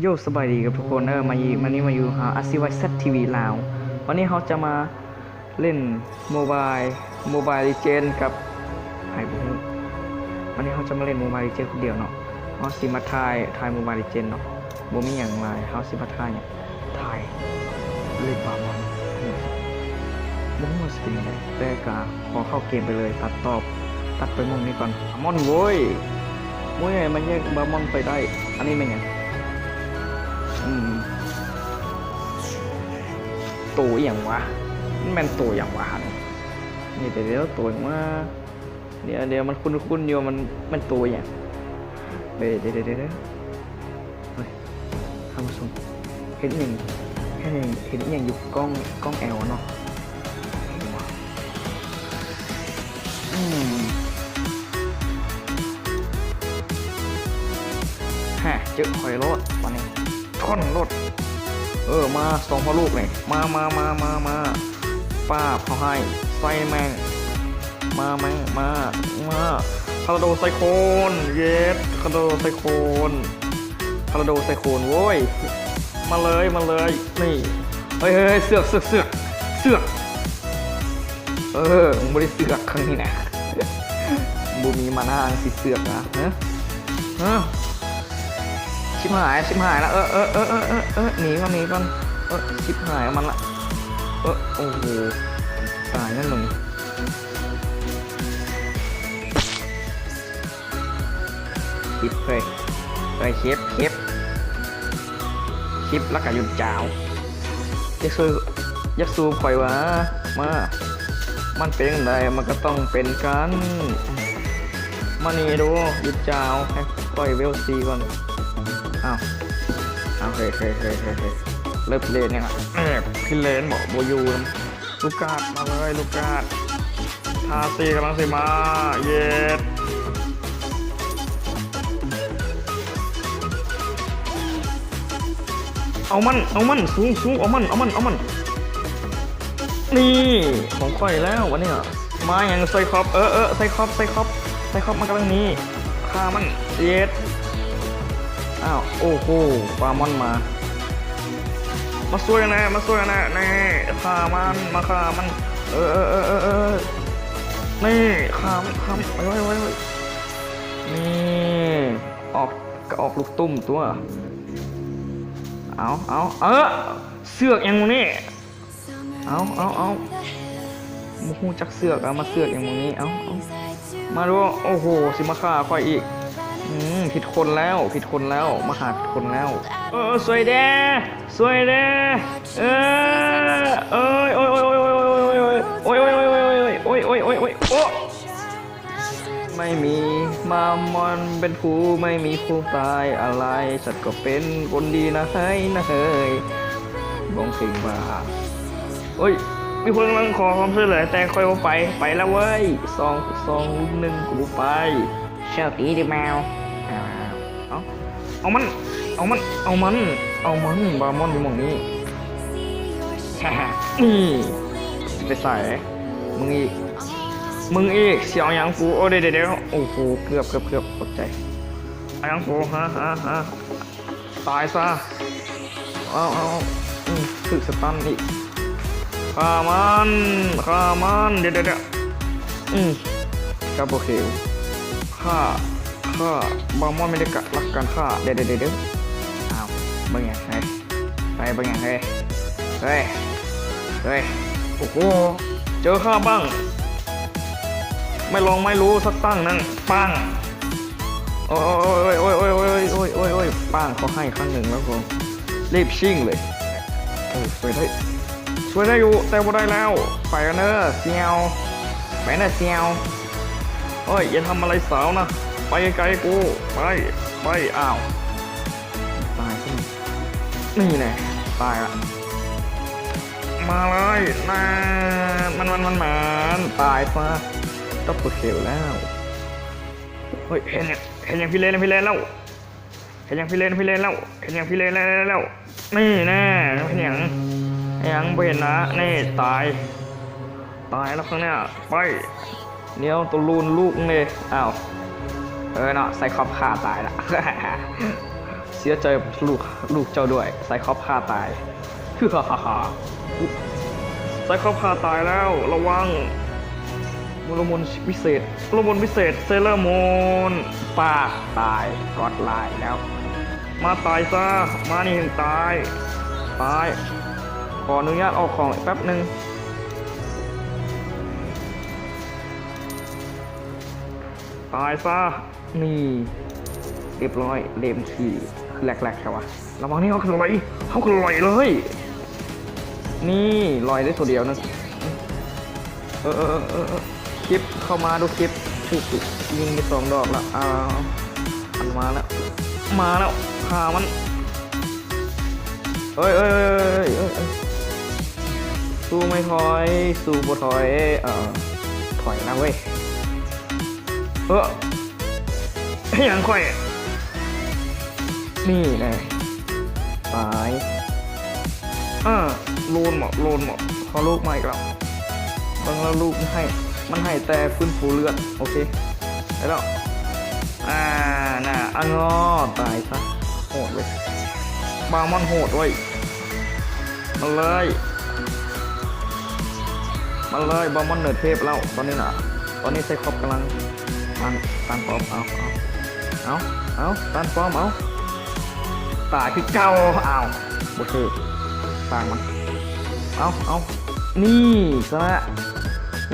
ໂຢ ສະບາຍດີກັບທຸກຄົນເດີ ມາອີກ ມານີ້ມາຢູ່ຫາ ອາຊີວາຍແຊັດ ທີວີ ລາວ. ວັນນີ້ເຮົາຈະມາເລ່ນໂມບາຍ ໂມບາຍ ເລເຈນ ກັບໃຜບໍ່ຮູ້. ວັນນີ້ເຮົາຈະມາເລ່ນໂມບາຍ ເລເຈນ ຄົນດຽວເນາະ. ເຮົາຊິມາຖ່າຍ ຖ່າຍໂມບາຍ ເລເຈນ ເນາະ. ບໍ່ມີຫຍັງຫຼາຍ ເຮົາຊິມາຖ່າຍຫຍັງ? ຖ່າຍເລນບາມອນ. ບໍ່ຮູ້ວ່າຊິເປັນຈັ່ງໃດ ແຕ່ກະຂໍເຂົ້າເກມໄປເລີຍ. ຕັດຕໍ່ ຕັດໄປໝ່ອງນີ້ກ່ອນ. ບາມອນໂວ້ຍ ໂອ້ຍ ມັນແຍກບາມອນໄປໄດ້. ອັນນີ້ແມ່ນຫຍັງ? ອືມ ໂຕອີ່ຫຍັງວະ? ມັນແມ່ນໂຕຫຍັງວະ? ນີ້ ດຽວ ໂຕຫຍັງວະ? ດຽວ ດຽວ ມັນຄຸ້ນໆຢູ່ ມັນ ມັນໂຕຫຍັງ? ເອີ ດຽວ ດຽວ ດຽວ ເອີຍ ທ່ານຜູ້ຊົມ ເຫັນອີ່ຫຍັງ ເຫັນອີ່ຫຍັງ ເຫັນອີ່ຫຍັງຢູ່ກ້ອງ ກ້ອງແອວເນາະ? ອືມ ຮະ ເຈີຂ້ອຍໂລດບາດນີ້. ຊົນລົດ ເອີ ມາສອງພໍ່ລູກນີ້ ມາ ມາ ມາ ມາ ມາ ປາບເຂົາໃຫ້ ໃສ່ແມ່ງ ມາ ມາ ມາ ມາ ທອນາໂດໄຊໂຄນ ເຢັດ ທອນາໂດໄຊໂຄນ ທອນາໂດໄຊໂຄນໂວ້ຍ ມາເລີຍ ມາເລີຍ ນີ້ ເຮີ້ຍ ເຮີ້ຍ ເຊືອກ ເຊືອກ ເຊືອກ ເຊືອກ ເອີ ມຶງບໍ່ໄດ້ເຊືອກຄັ້ງນີ້ນະ ບໍ່ມີມານາຊິເຊືອກນະ ຮະ ຮະ. ຊິບຫາຍ ຊິບຫາຍລະ ເອີ ເອີ ເອີ ໜີກ່ອນ ໜີກ່ອນ ເອີ ຊິບຫາຍມັນລະ ເອີ ໂອ້ໂຫ ຕາຍແລ້ວມຶງ ເກັບເຮີ້ຍ ເຮີ້ຍ ເກັບ ເກັບ ເກັບລະກະຢຸດຈາວ ຢາກສູ້ ຢາກສູ້ຂ້ອຍຫວາ ມາ ມັນເປັນຈັ່ງໃດ ມັນກະຕ້ອງເປັນກັນ ມານີ້ດູ ຢຸດຈາວ ໃຫ້ຂ້ອຍເວວສີ່ກ່ອນ ອ້າວ ອ້າວ ເຮີ້ຍ ເຮີ້ຍ ເຮີ້ຍ ເຮີ້ຍ ເລີບເລນຫຍັງລະ ເອີ ພິເລນບໍ ບໍ່ຢູ່ນຳ ລູກກາດ ມາເລີຍ ລູກກາດ ທ່າສີ່ກຳລັງຊິມາ ເຢັດ ເອົາມັນ ເອົາມັນ ສູງ ສູງ ເອົາມັນ ເອົາມັນ ເອົາມັນ ນີ້ ຂອງຂ້ອຍແລ້ວ ບາດນີ້ ມາຫຍັງ ໄຊຄອບ ເອີ ເອີ ໄຊຄອບ ໄຊຄອບ ໄຊຄອບ ມັນກຳລັງໜີ ຂ້າມັນ ເຢັດ ອ້າວ ໂອ້ໂຫ ບາມອນມາ ມາຊ່ວຍແດ່ ມາຊ່ວຍແດ່ ນີ້ ຂ້າມັນ ມາຂ້າມັນ ເອີ ເອີ ນີ້ ຂ້າມັນ ຂ້າມັນ ໄວ ໄວ ນີ້ ອອກ ກະອອກລູກຕຸ້ມຕົວະ ເອົາ ເອົາ ເອີ ເຊືອກຫຍັງນີ້ ເອົາ ເອົາ ເອົາ ບໍ່ຮູ້ຈັກເຊືອກ ເອົາມາເຊືອກຫຍັງໝ່ອງນີ້ ເອົາ ເອົາ ມາດູ ໂອ້ໂຫ ຊິມາຂ້າຂ້ອຍອີກ ອືມ ຜິດຄົນແລ້ວ ຜິດຄົນແລ້ວ ມາຫາຜິດຄົນແລ້ວ ເອີ ຊ່ວຍແດ່ ຊ່ວຍແດ່ ເອີ ໂອ້ຍ ໂອ້ຍ ໂອ້ຍ ໂອ້ຍ ໂອ້ຍ ໂອ້ຍ ໂອ້ຍ ໂອ້ຍ ໂອ້ຍ ໂອ້ຍ ໂອ້ຍ ໂອ້ຍ ໂອ້ຍ ໂອ້ຍ ໂອ້ຍ ໂອ້ຍ ໂອ້ຍ ໂອ້ຍ ໄມ່ມີມາມອນເປັນຜູ້ ໄມ່ມີຜູ້ຕາຍອາໄລ ສັດກໍເປັນຄົນດີນະເຮີຍ ນະເຮີຍ ບ້ອງເພງບ້າ ໂອ້ຍ ມີຄົນກຳລັງຂໍຄວາມຊ່ວຍເຫຼືອ ແຕ່ຂ້ອຍບໍ່ໄປ ໄປລະເວີຍ ສອງ ສອງ ໜຶ່ງ ກູບໍ່ໄປ ໂຊກດີຫຼືເປົ່າ ເອົາ ເອົາມັນ ເອົາມັນ ເອົາມັນ ເອົາມັນ ບາມອນຢູ່ໝ່ອງນີ້ ນີ້ ຊິໄປໃສ ມຶງອີກ ມຶງອີກ ຊິເອົາຫຍັງກູ ໂອ້ ດຽວ ດຽວ ດຽວ ໂອ້ໂຫ ເກືອບ ເກືອບ ເກືອບ ຂອບໃຈ ເອົາຫຍັງກູ ຮະ ຮະ ຮະ ຕາຍຊະ ເອົາ ເອົາ ເອົາ ອືມ ຖືກສະຕັນອີກ ຂ້າມັນ ຂ້າມັນ ດຽວ ດຽວ ດຽວ ອືມ ດັບເບິນຄິວ ຂ້າ ຂ້າ ບາມອນມີແຕ່ກະລັກການຂ້າ ດຽວ ດຽວ ດຽວ ດຽວ ອ້າວ ເບິ່ງຫຍັງ ເຮີ້ຍ ໄປເບິ່ງຫຍັງ ເຮີ້ຍ ເຮີ້ຍ ເຮີ້ຍ ໂອ້ໂຫ ເຈີຂ້າບ້າງ ໄມ່ລອງໄມ່ຮູ້ສັກຕັ້ງນັ້ນ ປັງ ໂອ້ຍ ໂອ້ຍ ໂອ້ຍ ໂອ້ຍ ປາງເຂົາໃຫ້ຄັ້ງໜຶ່ງແລ້ວກໍຣີບຊິງເລີຍ ເອີ ຊ່ວຍໄດ້ ຊ່ວຍໄດ້ຢູ່ ແຕ່ບໍ່ໄດ້ແລ້ວ ໄປກັນເດີສ່ຽວ ໄປນະສ່ຽວ ໂອ້ຍ ຢ່າທຳອາໄລສາວນະ ໄປໄກໆ ກູ ໄປ ໄປ ອ້າວ ຕາຍຊະ ນີ້ແນ່ ຕາຍລະ ມາເລີຍ ນາ ມັນ ມັນ ມັນ ມັນ ຕາຍຊະ ດັບເບິນຄິວແລ້ວ ເຮີ້ຍ ເຫັນຫຍັງ ເຫັນຫຍັງ ພິເລນ ພິເລນແລ້ວ ເຫັນຫຍັງ ພິເລນ ພິເລນແລ້ວ ເຫັນຫຍັງ ພິເລນແລ້ວ ນີ້ແນ່ ເຫັນຫຍັງ ຫຍັງບໍ່ເຫັນນະ ນີ້ ຕາຍ ຕາຍແລ້ວຂ້າງໜ້າ ໄປ ດຽວໂຕລູນລູກເດ້ ອ້າວ ເອີເນາະ ໄຊຄອບຂ້າຕາຍລະ ໄຊ ເສຍໃຈລູກ ລູກເຈົ້າດ້ວຍ ໄຊຄອບຂ້າຕາຍ ໄຊຄອບຂ້າຕາຍແລ້ວ ລະວັງ ໂມລະມົນວິເສດ ໂມລະມົນວິເສດ ເຊເລີໂມນ ປາກຕາຍ ກອດລາຍແລ້ວ ມາຕາຍຊະ ມານີ້ໃຫ້ຕາຍ ຕາຍ ຂໍອະນຸຍາດອອກຂອງແປັບໜຶ່ງ ຕາຍຊະ ນີ້ ຮຽບຮ້ອຍ ເລມທີ່ ຄືແຫຼກໆແທ້ວະ ລະວັງນີ້ ເຮົາຄືໄລ່ ເຮົາຄືໄລ່ເລີຍ ນີ້ ໄລ່ໄດ້ໂຕດຽວໜຶ່ງ ເອີ ເອີ ເອີ ເອີ ເອີ ຄລິບ ເຂົ້າມາດູຄລິບ ຖືກຍິງໄປສອງດອກລະ ອ້າວ ມັນມາແລ້ວ ມາແລ້ວ ຂ້າມັນ ເອີຍ ເອີຍ ເອີຍ ເອີຍ ເອີຍ ສູ້ໄມ່ຖອຍ ສູ້ບໍ່ຖອຍ ເອີ ຖອຍນະເວີຍ ເອີ ອີຫຍັງຂ້ອຍ ນີ້ແນ່ ຕາຍ ເອີ ໂລນບໍ ໂລນບໍ ເຂົາລູກມາອີກແລ້ວ ເບິ່ງແລ້ວລູກໃຫ້ ມັນໃຫ້ແຕ່ຟື້ນຟູເລືອດ ໂອເຄ ໄດ້ແລ້ວ ອ່າ ນະ ອາງໍ ຕາຍຊະ ໂຫດເວີຍ ບາມອນໂຫດເວີຍ ມາເລີຍ ມາເລີຍ ບາມອນເໜືອເທບແລ້ວ ຕອນນີ້ນະ ຕອນນີ້ໄຊຄອບກຳລັງ ຕ້ານ ຕ້ານປ້ອມ ເອົາ ເອົາ ເອົາ ເອົາ ຕ້ານປ້ອມ ເອົາ ຕາຍຄືເກົ່າ ອ້າວ ບໍ່ຖືກ ຕ່າງມັນ ເອົາ ເອົາ ນີ້ ຊະນະ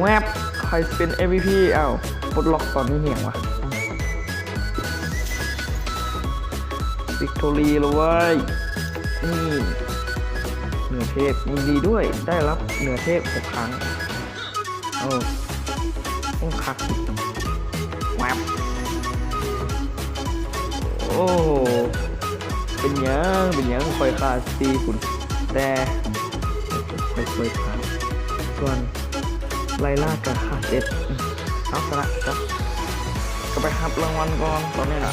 ແວັບ ຂ້ອຍຊິເປັນເອັມວີພີ ເອົາ ປົດລັອກຕອນນີ້ຫຍັງວະ ວິກໂຕຣີແລ້ວເວີຍ ນີ້ ເໜືອເທບ ຍິນດີດ້ວຍ ໄດ້ຮັບເໜືອເທບຫົກຄັ້ງ ໂອ້ ໂອ້ ຄັກ ແວັບ ໂອ້ ເປັນຫຍັງ ເປັນຫຍັງ ຂ້ອຍຂ້າສີ່ພຸ້ນ ແຕ່ຂ້ອຍຊ່ວຍຂ້າ ສ່ວນໄລລາກະຂ້າເຈັດ ເອົາຊະນະ ກະໄປຮັບລາງວັນກ່ອນ ຕອນນີ້ນະ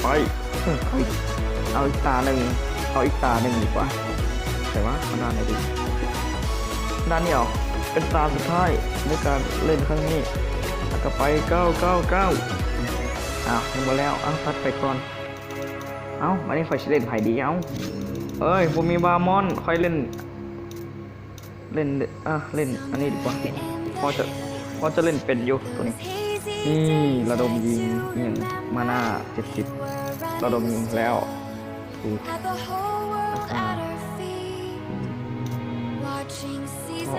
ໄປ ເອົາອີກ ເອົາອີກຕາໜຶ່ງ ເອົາອີກຕາໜຶ່ງດີກວ່າ ໃສ່ວ່າ ເອົາດ່ານໃດດີ ດ່ານນີ້ເອົາ ເປັນຕາສຸດທ້າຍໃນການເລ່ນຄັ້ງນີ້ ແລ້ວກໍໄປ ເກົ້າ ເກົ້າ ເກົ້າ ອ້າວ ຍັງບໍ່ແລ້ວ ເອົາ ຕັດໄປກ່ອນ ເອົາ ບາດນີ້ຂ້ອຍຊິເລ່ນໃຜດີ ເອົາ ເອີຍ ບໍ່ມີບາມອນ ຂ້ອຍເລ່ນ ເລ່ນ ອ່າ ເລ່ນອັນນີ້ດີກວ່າ ພໍຈະ ພໍຈະເລ່ນເປັນຢູ່ໂຕນີ້ ນີ້ ລະດົມຍິງ ອີ່ຫຍັງ ມານາເຈັດສິບ ລະດົມຍິງແລ້ວ ອື ອ່າ ຂໍ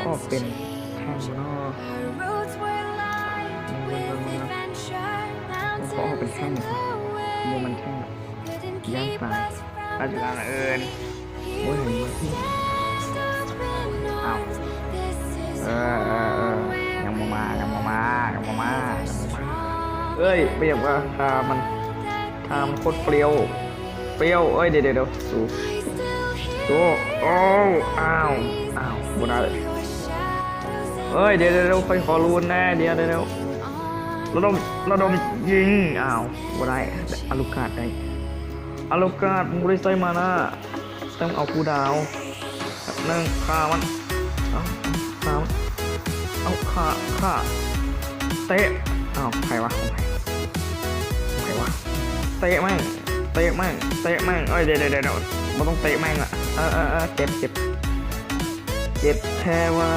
ອອກເປັນແທ້ງເນາະ ຂໍອອກເປັນແທ້ງ ບໍ່ແມ່ນແທ້ງ ຍ່າງໄປ ອາດຈະເອີ້ນ ໂອ້ຍ ເຫັນບໍ່ ເອີ ເອີ ເອີ ຍັງບໍ່ມາ ຍັງບໍ່ມາ ຍັງບໍ່ມາ ເອີຍ ບໍ່ຢາກວ່າ ທ່າມັນ ທ່າມັນໂຄດປ່ຽວ ປ່ຽວ ເອີຍ ດຽວ ດຽວ ດຽວ ສູ້ ສູ້ ໂອ້ ອ້າວ ອ້າວ ບໍ່ໄດ້ ເອີຍ ດຽວ ດຽວ ດຽວ ຂ້ອຍຂໍລູນແດ່ ດຽວ ດຽວ ດຽວ ລະດົມ ລະດົມຍິງ ອ້າວ ບໍ່ໄດ້ ອາລູກາດໄດ້ ອາລູກາດ ບໍ່ໄດ້ໃຊ້ມານາ ຕ້ອງເອົາຄູດາວ ໜຶ່ງ ຂ້າມັນ ເອົາ ຂ້າມັນ ເອົາ ຂ້າ ຂ້າ ເຕະ ເອົາ ໃຜວະ ຂອງໃຜ ໃຜວະ ເຕະແມ່ງ ເຕະແມ່ງ ເຕະແມ່ງ ເອີຍ ດຽວ ດຽວ ດຽວ ບໍ່ຕ້ອງເຕະແມ່ງລະ ເອີ ເອີ ເອີ ເຈັບ ເຈັບ ເຈັບແທ້ວ່າ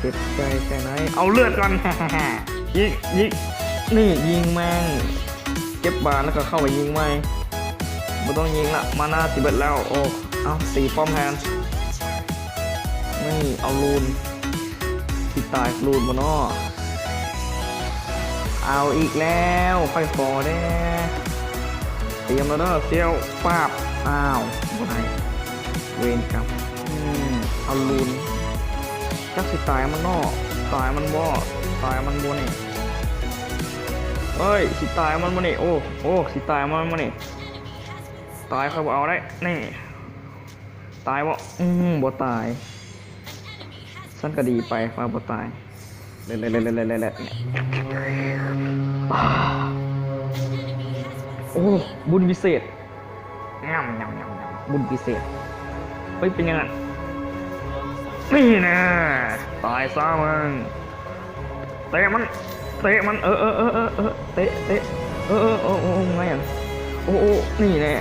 ເຈັບໃຈແຄ່ໃດ ເອົາເລືອດກ່ອນ ຍິງ ຍິງ ນີ້ ຍິງແມ່ງ ເກັບບານແລ້ວກໍເຂົ້າໄປຍິງໃໝ່ ບໍ່ຕ້ອງຍິງລະ ມານາຊິເບິດແລ້ວ ໂອ້ ເອົາ ຕີປ້ອມແທນ ນີ້ ເອົາລູນ ຊິຕາຍລູນບໍ່ນໍ ເອົາອີກແລ້ວ ຂ້ອຍຂໍແດ່ ຕຽມແລ້ວເດີ ສ່ຽວ ປາບ ອ້າວ ບໍ່ໄດ້ ເວນກຳ ອືມ ເອົາລູນ ຈັກຊິຕາຍມັນເນາະ ຕາຍມັນບໍ່ ຕາຍມັນບໍ່ນີ້ ເອີຍ ຊິຕາຍມັນບໍ່ນີ້ ໂອ້ ໂອ້ ຊິຕາຍມັນບໍ່ນີ້ ຕາຍ ຂ້ອຍບໍ່ເອົາໄດ໋ ນີ້ ຕາຍບໍ່ ອືມ ບໍ່ຕາຍ ຊັ້ນກໍດີໄປ ຂ້ອຍບໍ່ຕາຍ ແລະ ແລະ ແລະ ແລະ ແລະ ແລະ ໂອ້ ບຸນວິເສດ ງຳ ງຳ ງຳ ງຳ ບຸນພິເສດ ເຮີ້ຍ ເປັນຫຍັງນັ້ນ ນີ້ແນ່ ຕາຍຊະມຶງ ເຕະມັນ ເຕະມັນ ເອີ ເອີ ເອີ ເຕະ ເຕະ ເອີ ເອີ ໂອ້ ໂອ້ ໂອ້ ງາຍຫຍັງ ໂອ້ ໂອ້ ນີ້ແນ່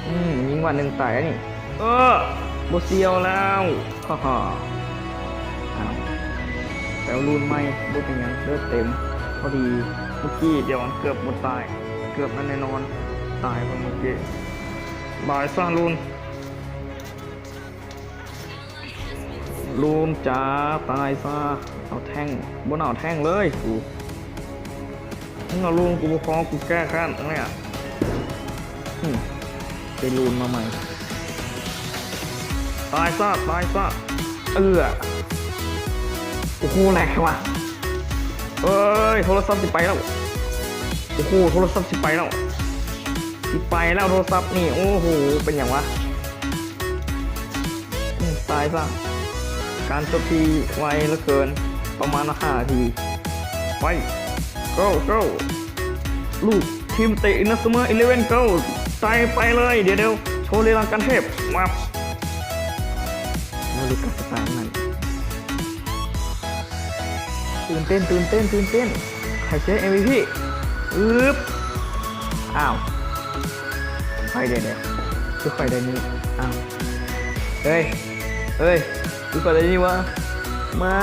ອືມ ຍິງບາດໜຶ່ງຕາຍອັນນີ້ ເອີ ບໍ່ສ່ຽວແລ້ວ ຮາໆ. ອ້າວ ໄປເອົາລູນໃໝ່ ບໍ່ເປັນຫຍັງ ເລືອດເຕັມພໍດີ. ເມື່ອກີ້ດຽວມັນເກືອບບໍ່ຕາຍ ເກືອບນັ້ນແນ່ນອນ ຕາຍເພາະເມື່ອກີ້. ບາຍຊະລູນ. ລູນຈ໋າ ຕາຍຊະ. ເອົາແທ້ງ ບໍ່ເອົາແທ້ງເລີຍກູ. ມຶງເອົາລູນກູບໍ່ພໍ ກູແກ້ແຄ້ນເນຍ. ອືມ ໄດ້ລູນມາໃໝ່. ຕາຍຊະ ຕາຍຊະ. ເອື້ອ ໂອ້ໂຫ ແຫຼກແທ້ວະ. ເອີຍ ໂທລະສັບຊິໄປແລ້ວ. ໂອ້ໂຫ ໂທລະສັບຊິໄປແລ້ວ ຊິໄປແລ້ວໂທລະສັບນີ້. ໂອ້ໂຫ ເປັນຫຍັງວະ? ອືມ ຕາຍຊະ. ການຈົບທີ່ໄວເຫຼືອເກີນ ປະມານຫ້ານາທີ. ໄປ ໂກ ໂກ ລູກທີມເຕະອິນນາຊູມະ ອີເລເວັນ ໂກ ໃສ່ໄປເລີຍ. ດຽວໆ ໂຊລີລາການເທບ ວັບ ມາລູກາສະຕາຍນັ້ນ. ຕື່ນເຕັ້ນ ຕື່ນເຕັ້ນ ຕື່ນເຕັ້ນ ໃຜເຈີເອັມວີພີ? ອຶບ ອ້າວ ໃຜແດ່ໆ ຄືໃຜແດ່ນີ້? ອ້າວ ເອີຍ ເອີຍ ຄືໃຜແດ່ນີ້ວະ? ໄມ່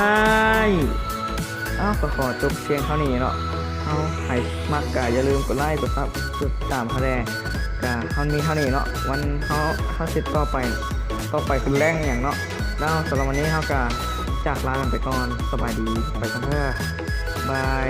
ອ້າວ ກໍຂໍຈົບພຽງເທົ່ານີ້ເນາະ. ເຮົາໃຜມັກກະຢ່າລືມກົດໄລ ກົດຊັບ ກົດຕິດຕາມເຮົາແດ່. ກະເຮົາມີເທົ່ານີ້ເນາະ ວັນເຮົາ ເຮົາຊິຕໍ່ໄປ ຕໍ່ໄປຄືແລງຫຍັງເນາະ. ແລ້ວສຳລັບວັນນີ້ເຮົາກະຈາກລາກັນໄປກ່ອນ. ສະບາຍດີ ໄປກ່ອນເດີ ບາຍ.